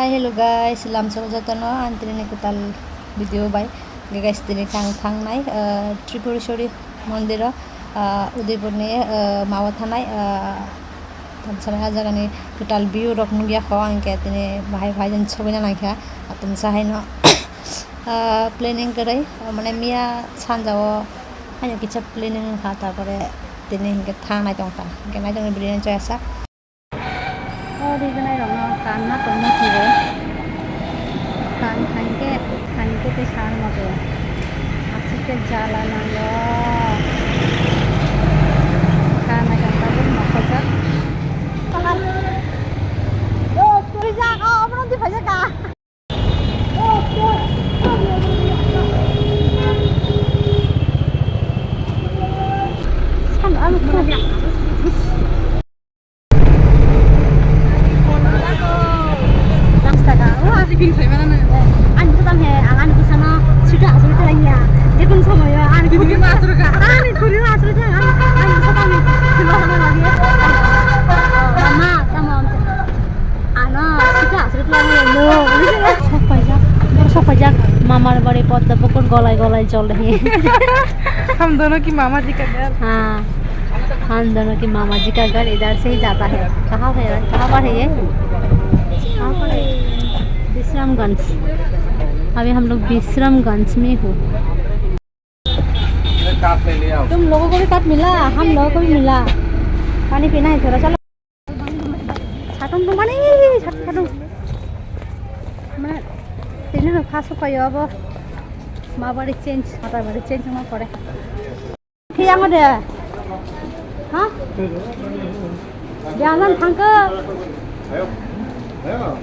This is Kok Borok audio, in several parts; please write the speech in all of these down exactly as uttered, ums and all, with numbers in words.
Hi, hello guys, lamsok jotono ang tini kwtal video bai. Guys, tini kang thangnai, ah, Tripureshwari mondiro, ah, Udaipurni, ah, mawa thanai, ah, tamsani ah jagani kwtal view rok nukya kho, ang khe tini bahai bahai jan sogwina nangkha, ah, tumsa haino, ah, planning kwrwi, ah, mane miya sanjao haino kisa planning wngkha, tarpore tini hinkhe thangnai tongkha, hinkhe naitongni video no chaya sak. O rignai rokno kanna tongma khe bo. Kan khankhe, khankhe tei sar moto. Aswk khe jala nango. Kanna khe tabuk nokhorjak. O, twijak, o, obono twi phaijak ka. San, ano, Paanch taka. O, ani bini phaimana no. Ani bwsa tamo he, ang ani bwsano sita aswk talaiya. Jekun somoyo ani khuri ma aswk ka. Ani khuri ma aswk ka. Ani bwsa tamo he, bwsa tamo lagi. Mama, tamo. Ano, sita aswk talaiya no. Sok paijak, sok paijak. Mamar bari podda pukur golai golai jol he. Ham dono ki mama ji ka ghar. Ha. हम दोनों की मामा जी का घर इधर से ही जाता है। कहाँ पे है? कहाँ पर है ये? कहाँ पर है? विश्रामगंज। अभी हम लोग विश्रामगंज में हूँ। तुम लोगों को भी कप मिला, हम लोगों को भी मिला। पानी पीना है थोड़ा, चलो। Satung tongmani, satung. Mana, tini no kha sukayo abo. Ma bari change, mata bari change ma pore. Khe yang de. Ha? Bianan thangkhe.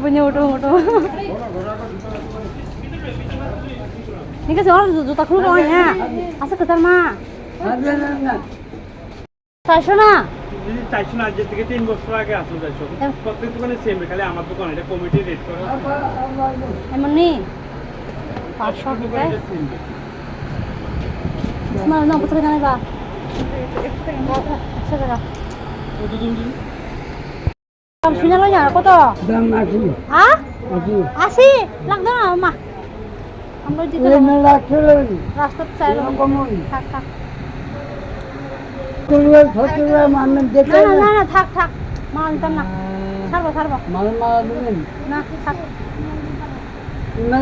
Bunyi udu udu. Nike sih orang juta khulu doang ya. Asa ketar ma. Saisho na? Saisho na, আজ থেকে তিন বছর আগে আসলে চাইছো। হ্যাঁ। প্রত্যেক দোকানে সেম রেট, খালি আমার দোকানে এটা কমিটি রেট করা। এমন নেই? পাঁচশো টাকায়? দোকানে সেম রেট। না, না, কত টাকা নেবা? একশো টাকা। কত তুমি দিলে? দাম শুনে লই না, কত? দাম আশি। হ্যাঁ? আশি। আশি? লাগতো না, মা। আমরা দিতে এই পারবো না। মেলা চলে। রাস্তাত চাই এরকম। থাক, থাক। চলে, সব চলে, মানুষ দেখে না, না, না। না, না, থাক, থাক। মা আনতাম না। ছাড়বো, ছাড়বো। মানুষ মারা দিবেন। না, থাক। না।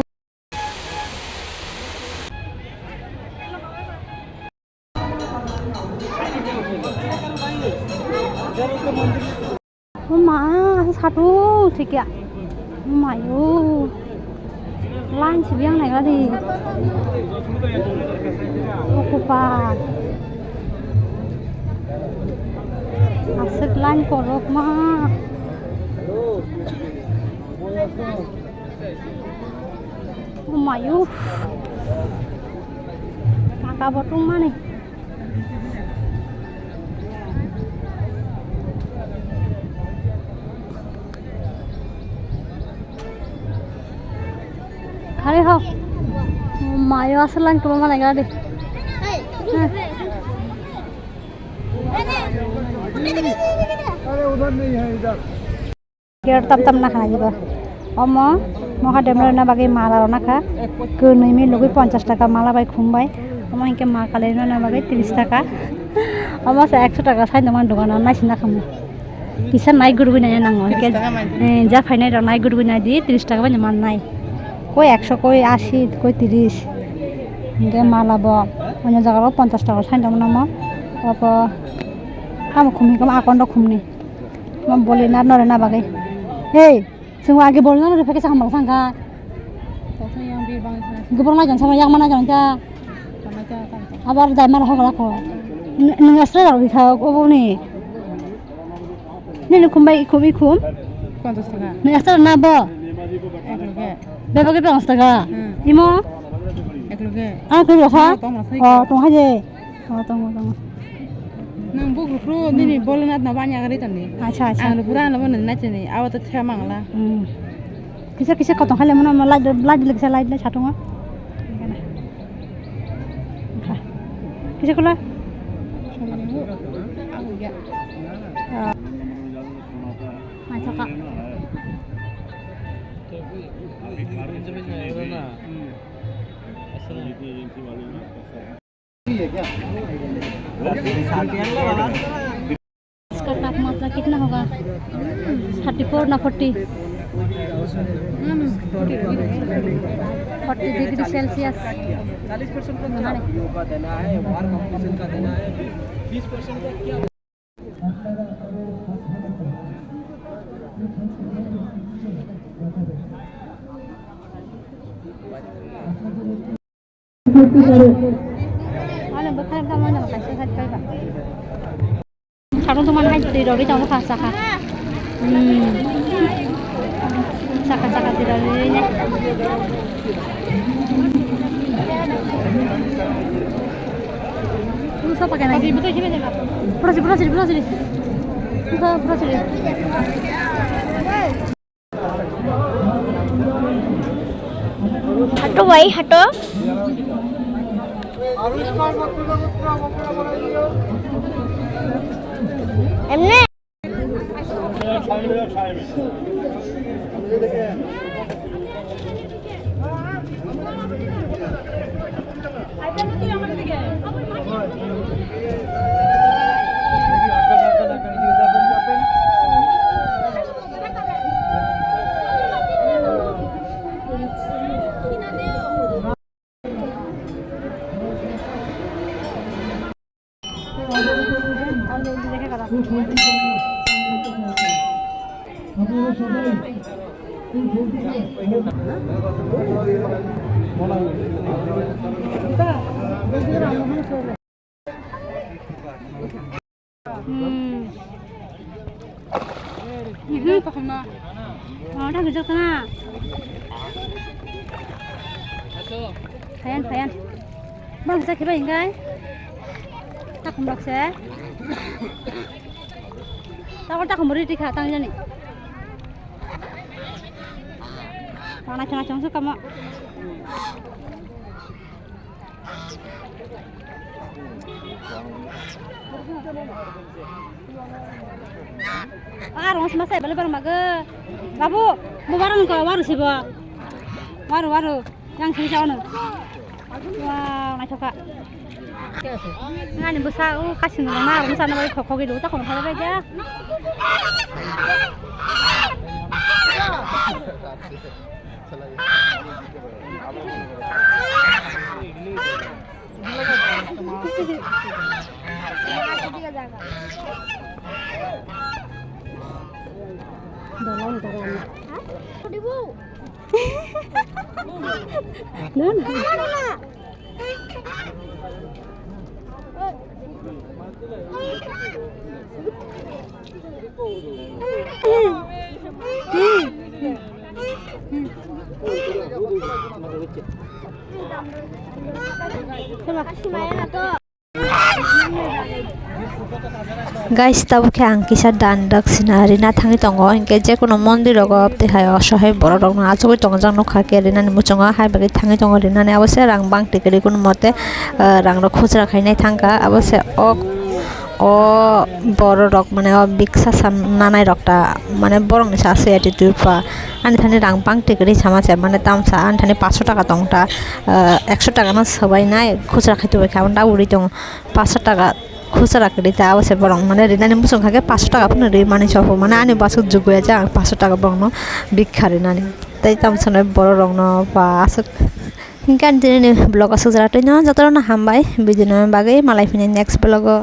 O ma, asa satung thikya. O mayo. Line sibiyang nai gadi. O kupa. Aswk line korok ma. O mayo. Saka bo tongmani. Hari ho. Mayo asal lang kuma mana gadi. अरे उधर नहीं है, इधर। Gate tam tam na khana jiba. Omo Mahadev no rwna bagwi mala rwna kha. Kwnwi mi lugwi ponchash taka mala bai khum bai. Omo hinkhe ma Kali rwna bagwi tris taka. Omo se eksho taka sai tongma dogano naisina khamu. Kisa nai gurgwi nai nango. Hinkhe, eh, ja phainai rok nai gurgwi nai di, tris taka bai mannai. Koi eksho, koi ashi, koi tris. Hinkhe mala bo onyo jaga o ponchash taka sai tongma namo. Obo tamo khumni kama akon rok khumni. Mo boli na nore na bagwi. Hey, sung agi bol na nore pheke chakma sangka. Gubur na jan sama yang mana jan ta. Abar dai mar hok la ko. Nung asra rok bikha obo ni. Nini khum bai khum i khum. Ponchash taka. Nung asra na bo. Ek loge. Bebagi ponchash taka. Hmm. Imo. Ek loge. Ah, kuru ha? Oh, tong hai de. Oh, tongo, tongo. Nang bugrukro nini bolonat no banya gari tani. Acha, acha. Ang pura ano bono naitani. Awa to thema mangla. Hmm. Kisa, kisa kotong khale mano, light, light, light, kisa light, light satungo. Kisa kula. Ah. Mai thoka. इसका तापमात्रा कितना होगा? Thirty four ना forty? Forty degree Celsius. चालीस परसेंट का क्या? लोगों का देना है, वार कंपटीशन का देना है, बीस परसेंट का क्या? Ano bwkhak tamo no kaisa khat kaiba. Sakno tongmani hai twi rogwi tongo kha saka. Hmm. Saka saka twi rogwi ne. Pura sapa kena. Pura siri, pura siri, pura siri. Pura, pura siri. Hato bai, hato. Emne. Hmm. Ini apa kena? Oh, dah kerja kena. Fayan, fayan. Bang, sa kiba ingkai? Takhum rok se. Takol takhum ri tikha tang jani. Mana chana chong se kamo. Aro mas mas bele bang maga. Babu, mo barang ko waru sibo. Waru, waru. Yang sing sa ono. Wow, naithoka. Ngani bwsa o kasing no na bwsa no bai khokho gilu ta kono phai bai ja. Dalam, dalam. Guys, tabuk khe ang kisa dan dak sina rina thangwi tongo, hinkhe jekunu mondir rogo tei hai osohai borok rokno achugwi tongjak nukha khe rinani muchungo, hai bagwi thangwi tongo rinani. Abo se rang bang tikiri kunu mote, ah, rang rok khujra khainai thangkha. Abo se o, o borok rok mane o biksa sam nanai rok ta mane borok ni sa se ati twi pa ani thani rang bang tikiri sama se mane tamsa ani thani paanch sho taka tong ta, ah, ekso taka no swbai nai khujra khai tongbai kha, abo da uri tongo. Paanch sho taka khujra kwrwi ta, abo se borok mane rinani muchung kha khe paanch sho taka phano ri mani, sobo mane ani bwswk juguya je ang paanch sho taka borokno bikha rinani. Tei tamo sanai borok rokno ba aswk. Hinkhe ani tini ni vlog aswk jora twi no joto rokno hambai video ni bagwi, malai phini next vlog o.